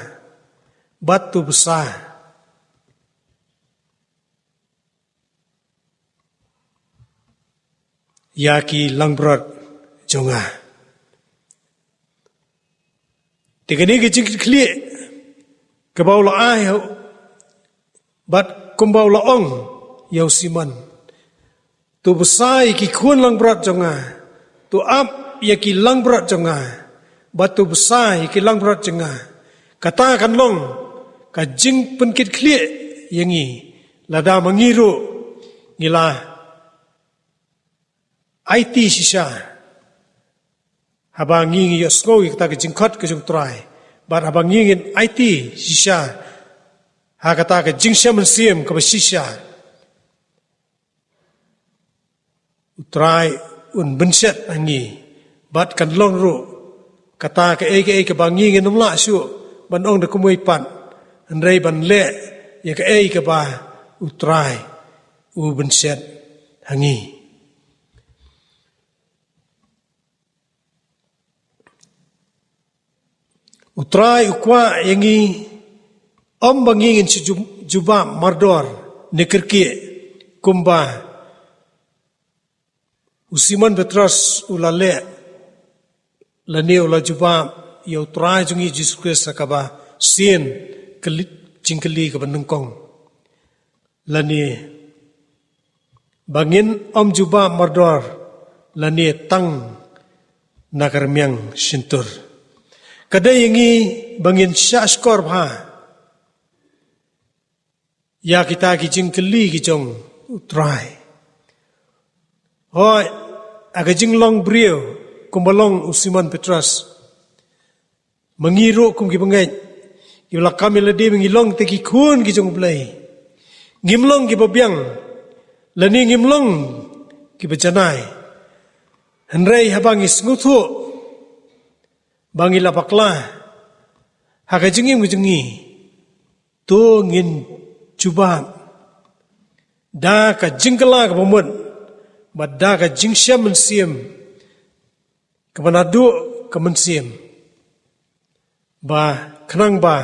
bad to bsa ïa ki langbrot jong nga. Te kane ka jingkitkhlieh kaba u la ai, bad kumba u la ong ïa u Simon, to bsa ïa ki khun langbrot jong nga, to ap ïa ki langbrot jong nga, bad to bsa ïa ki langbrot jong nga. Kata kan long ka jingpynkitkhlieh ïa ngi, lada ma ngi ruh ngi la aiti shisha, haba ngi ngi ïohsngew ïa kata ka jingkhot ka jong U Trai, bad haba ngi ngin aiti shisha ha kata ka jingshem mynsiem kaba shisha, U Trai un bynshet ha ngi, bad kan long ruh kata kaei kaei kaba ngi ngin ym lah shuh ban ong da kumwei pat, hynrei ban leh ïa kaei kaba U Trai u bynshet ha ngi. U Trai u kwah ïa ngi, ym ba ngi ngin shu ju-, jubab mardor ne kyrkieh, kumba u Simon Petros u la leh, lane u la jubab ïa U Trai jong ngi Jisu Khrist ha kaba sien kylli-, jingkylli kaba nyngkong. Lane ba ngin ym jubab mardor, lane tang na ka rmiang shyntur. Ka dei ïa ngi ba ngin shahshkor bha ïa kita ki jingkylli ki jong U Trai. Hooid, ha ka jinglong briew, kumba long u Simon Petros, ma ngi ruh kum ki bangeit, kiba la kam ïa lade ba ngi long te ki khun ki jong U Blei, ngim long kiba biang, lane ngim long kiba janai. Hynrei haba ngi sngewthuh ba ngi la bakla ha ka jingim ka jong ngi, to ngin jubab da ka jingkylla kaba mut, bad da ka jingshem mynsiem kaba naduh ka mynsiem, ba khnang ba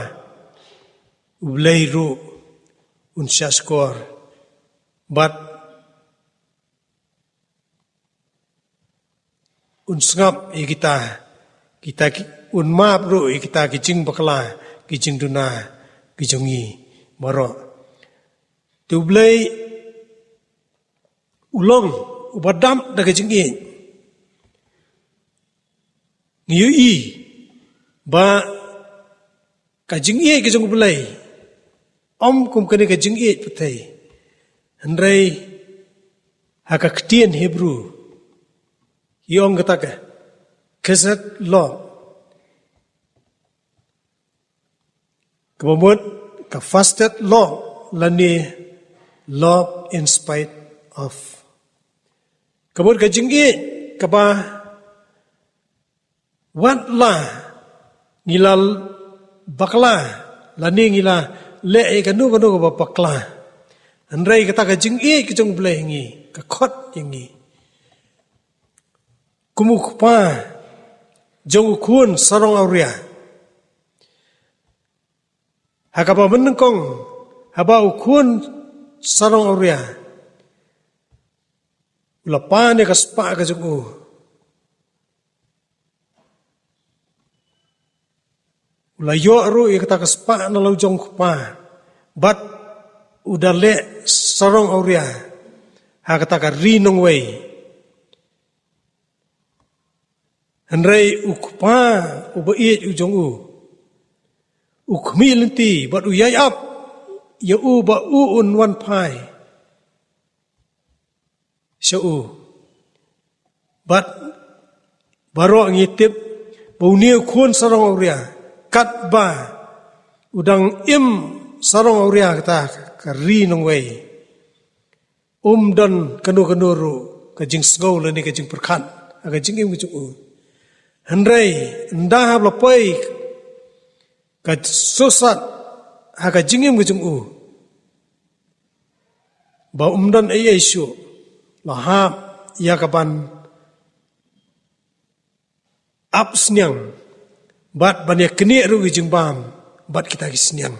U Blei ruh un shahshkor, bad un sngap ïa kita, kita ki, un map ruh ïa kita ki jingbakla, ki jingduna ki jong ngi baroh. Te U Blei u long uba dap da ka jingïeit. Ngi ïohi Ba ka jingïeit ka jong U Blei, ym kum kane ka jingïeit pyrthei. Hynrei ha ka ktien Hebrew, i ong kata ka chesed love. Kaba mut ka fasted love lane love in spite of. Ka mut ka jingïeit kaba wat la ngi la bakla, lane ngi la leh ïa kano kano kaba bakla. Hynrei kata ka jingïeit ka jong U Blei ïa ngi, ka khot ïa ngi. Kum u kpa jong u khun sarong awria. Ha kaba mynnyngkong, haba u khun sarong awria u la pan ïa ka spah ka jong u, u la ïoh ruh ïa kata ka spah na la u jong u kpa, bad u da leh sarong awria ha kata ka ri nongwei. Hynrei u kpa uba ïeit u jong u, u khmih lynti bad u ïai ap ïa u ba u un wan phai sha u. Bad baroh ngi tip ba une u khun sarong awria, katba u dang im sarong awria kata ka ri nongwei, um don kano kano ruh ka jingsngew lane ka jingpyrkhat ha ka jingim ka jong u. Hynrei ynda hap la poi ka sosat ha ka jingim ka jong u, ba um don ei ei shuh, la hap ïa kaban ap sniang bad ban ïa knieh ruh ki jingbam bad kita ki sniang.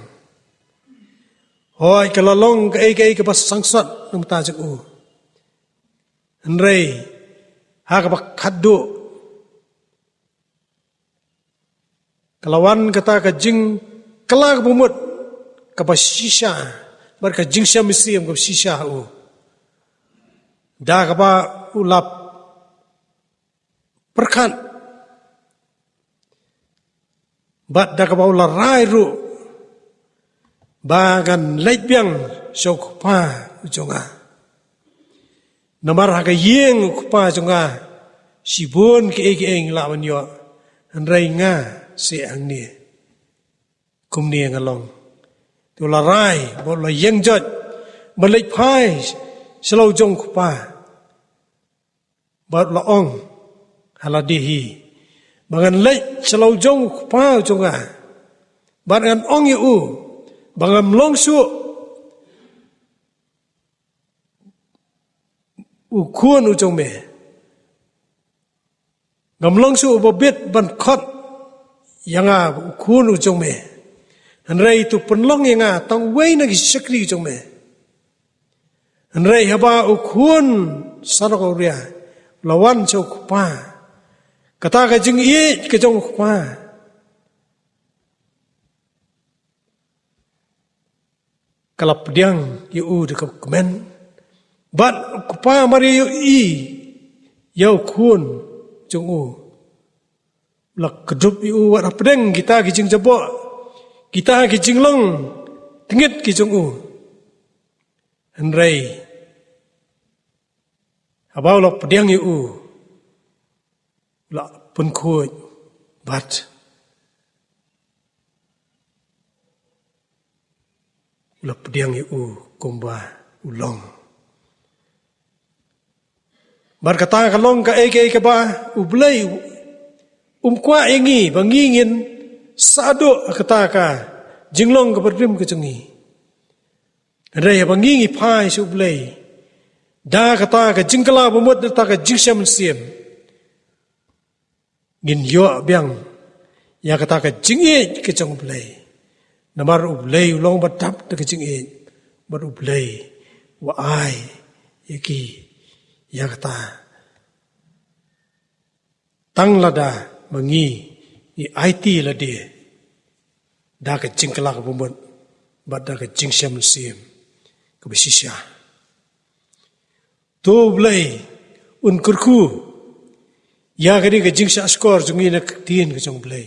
Hooid, ka la long kaei kaei kaba sangsot na ka bynta jong u. Hynrei ha kaba khatduh ka la wan kata ka jingkylla kaba mut kaba shisha, bad ka jingshem mynsiem kaba shisha ha u, da kaba u la pyrkhat bad da kaba u la rai ruh ba ngan leit biang sha u kpa u jong nga. Namar ha ka ïing u kpa jong nga shibun kiei kiei ngi lah ban ïoh, hynrei nga seh hangne kumne nga long. Te u la rai bad u la ïeng joit ban leit phai sha la u jong u kpa. Bad u la ong ha lade hi ba ngan leit sha la u jong u kpa u jong nga bad ngan ong ïa u ba ngam long shuh u khun u jong me. Ngam long shuh uba bit ban khot ïa nga u khun u jong me. Hynrei to pynlong ïa nga tang uwei na ki shakri u jong me. Hynrei haba u khun sarong awria u la wan sha u kpa, kata ka jingïeit ka jong u kpa ka la pdiang ïa u da ka kmen. Bad u kpa mar ïa u ïohi ïa u khun jong u, u la kdup ïa u wat hapdeng kita ki jingjaboh, kita ki jinglong tngit ki jong u. Hynrei haba u la pdiang ïa u, u la pynkhuid bad u la pdiang ïa u kumba u long. Bad kata ka long kaei kaei kaba U Blei um kwah ïa ngi ba ngi ngin sah duh ha kata ka jinglong kaba rim ka jong ngi. Hynrei haba ngi ngi phai sha U Blei da kata ka jingkylla ba mut, da kata ka jingshem mynsiem, ngin ïoh biang ïa kata ka jingïeit ka jong U Blei. Namar U Blei u long ba dap da ka jingïeit bad U Blei u ai ïa ki ïa kata. Tang lada ma ngi ngi aiti lade da ka jingkylla kaba mut bad da ka jingshem mynsiem kaba shisha. To U Blei un kyrkhu ïa kane ka jingshahshkor jong ngi na ka ktien ka jong U Blei.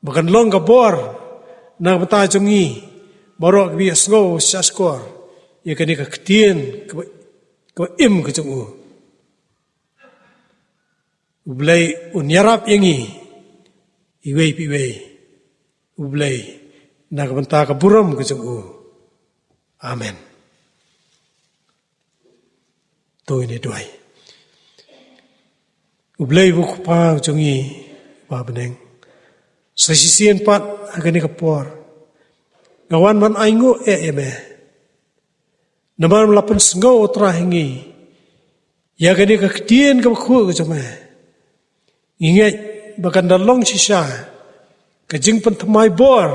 ba kan long ka bor na ka bynta jong ngi baroh kiba ïohsngew shahshkor ïa kane ka ktien kaba, kaba im ka jong u. U Blei un ïarap ïa ngi iwei pa iwei, U Blei, na ka bynta ka burom ka jong u. Amen. To ngin ïa duwai. U Blei, U Kpa jong ngi uba ha bneng, sa shisien pat ha kane ka por nga wan ban ainguh eh ïa me. Namar me la pynsngew, U Trai, ha ngi ïa kane ka ktien kaba khuid ka jong me. Ngi ngeit ba kan da long shisha ka jingpynthymmai bor,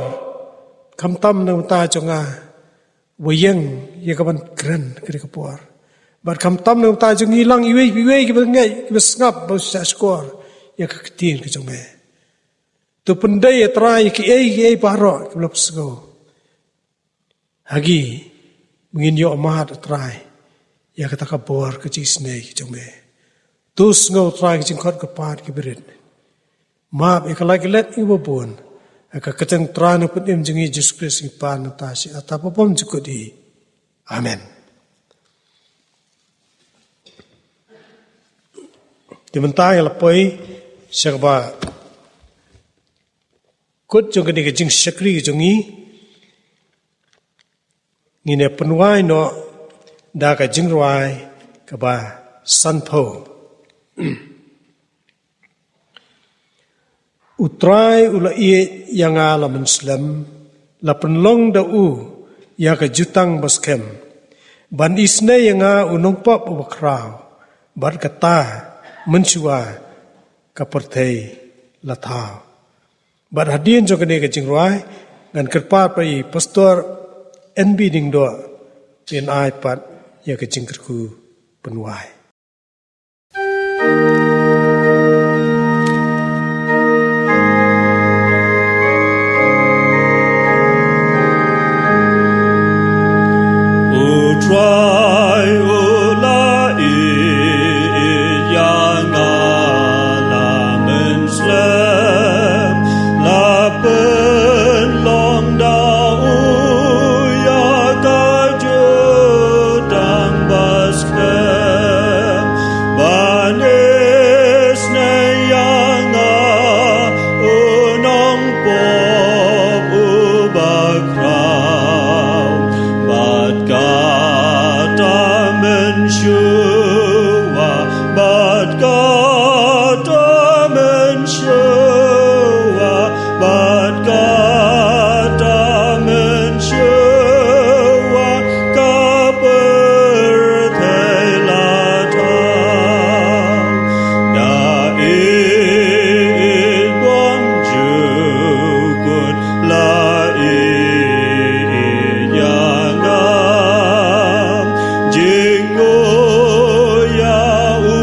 khamtam na ka bynta jong nga uba ïeng ïa kaban kren ha kane ka por, bad khamtam na ka bynta jong ngi lang iwei pa iwei kiba ngeit, kiba sngap, ba shahshkor ïa ka ktien ka jong me. To pyndei, A Trai, ïa kiei kiei baroh kiba la pynsngew ha ngi, ba ngin ïoh mad, A Trai, ïa kata ka bor ka jingisynei ka jong me. To sngew, A Trai, ka jingkhot kyrpad kiba rit. Map ïa ka lait ka let ngi ba bun ha ka kyrteng U Trai Nongpynim jong ngi Jisu Khrist, ngi pan nangta shi ata ba bymjukut hi. Amen. Te mynta ngi la poi sha kaba kut jong kane ka jingshakri ka jong ngi. Ngin ïa pynwai noh da ka jingrwai kaba sanphew. U Trai u la ïeit ïa nga la mynslem, la pynlong da u ïa ka jutang ba skhem, ban isynei ïa nga u nongpop uba khraw, bad kata mynshuwa ka pyrthei la thaw. Bad hadien jong kane ka jingrwai, ngan kyrpad pat ïa i Pastor N B Diengdoh, ban ai pat ïa ka jingkyrkhu pynwai. U Trai u la ïeit ïa nga la mynslem, la pynlong da u ïa ka jutang ba skhem, ban isynei ïa nga u nongpop uba khraw, bad kata mynshuwa, bad kata mynshuwa, bad kata mynshuwa ka pyrthei la thaw. Da ïeit bymjukut la ïeit ïa nga. Jingngeit ïa u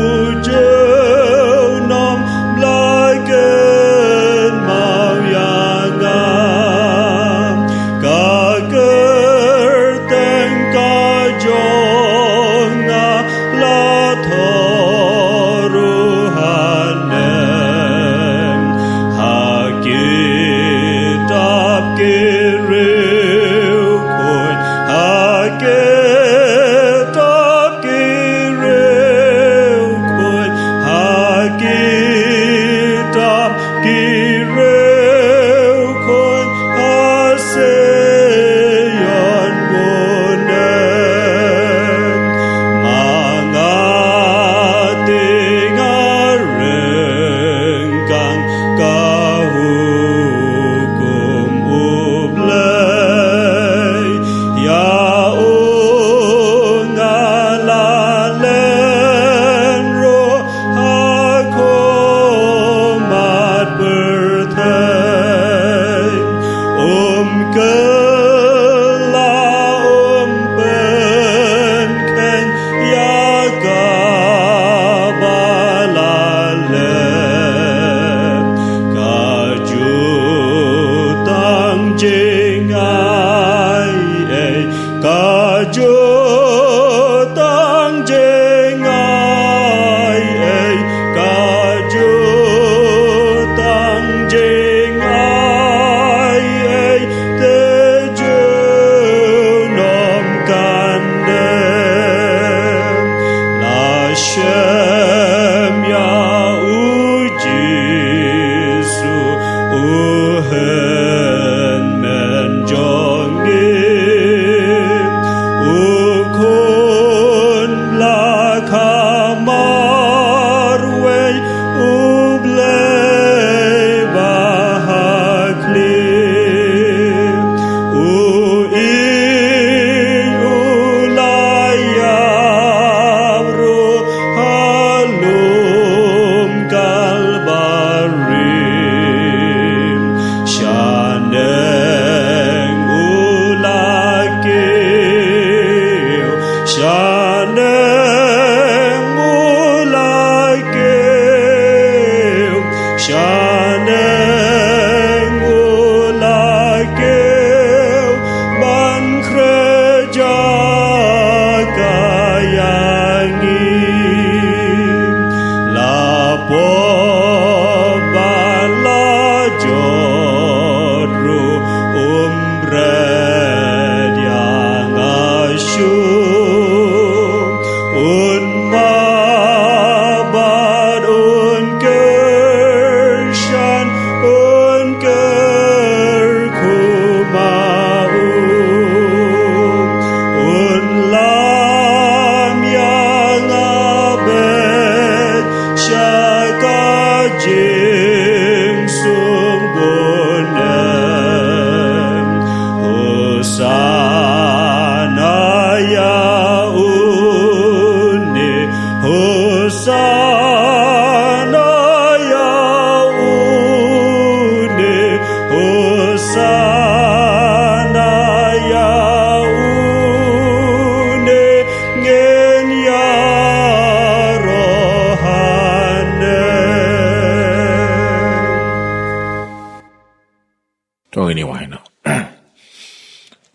Ngi wai noh.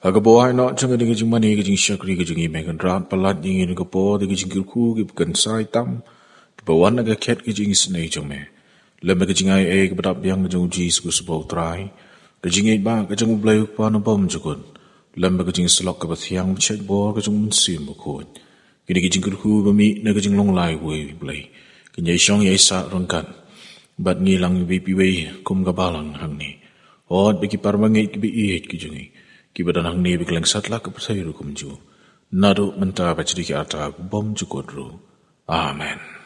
Ha kaba wai noh jong ka dei ka jingmane ka jingshakri ka jong i, me Kynrad, pyllait ïa ngi ha kane ka por da ka jingkyrkhu kiba kynsai tam kiba wan na ka khet ka jingisynei jong me. Lem bad ka jingai ei kaba dap biang ka jong U Jisu Khrist U Trai, ka jingïeit bah ka jong U Blei U Kpa na bymjukut, lem bad ka jingïasyllok kaba thiang ba shait bor ka jong U Mynsiem Bakhuid, kine ki jingkyrkhu ba mih na ka jinglong lai uwei U Blei kin ïai shong ïai sah ryngkat bad ngi lang iwei pa iwei kum ka balang hangne. Hooid ba ki parabangeit kiba ïeit ki jong ngi kiba don hangne ba ki la satlak ka pyrthei ruh kumjuh, naduh mynta bad sha ki arta bymjukut ruh. Amen.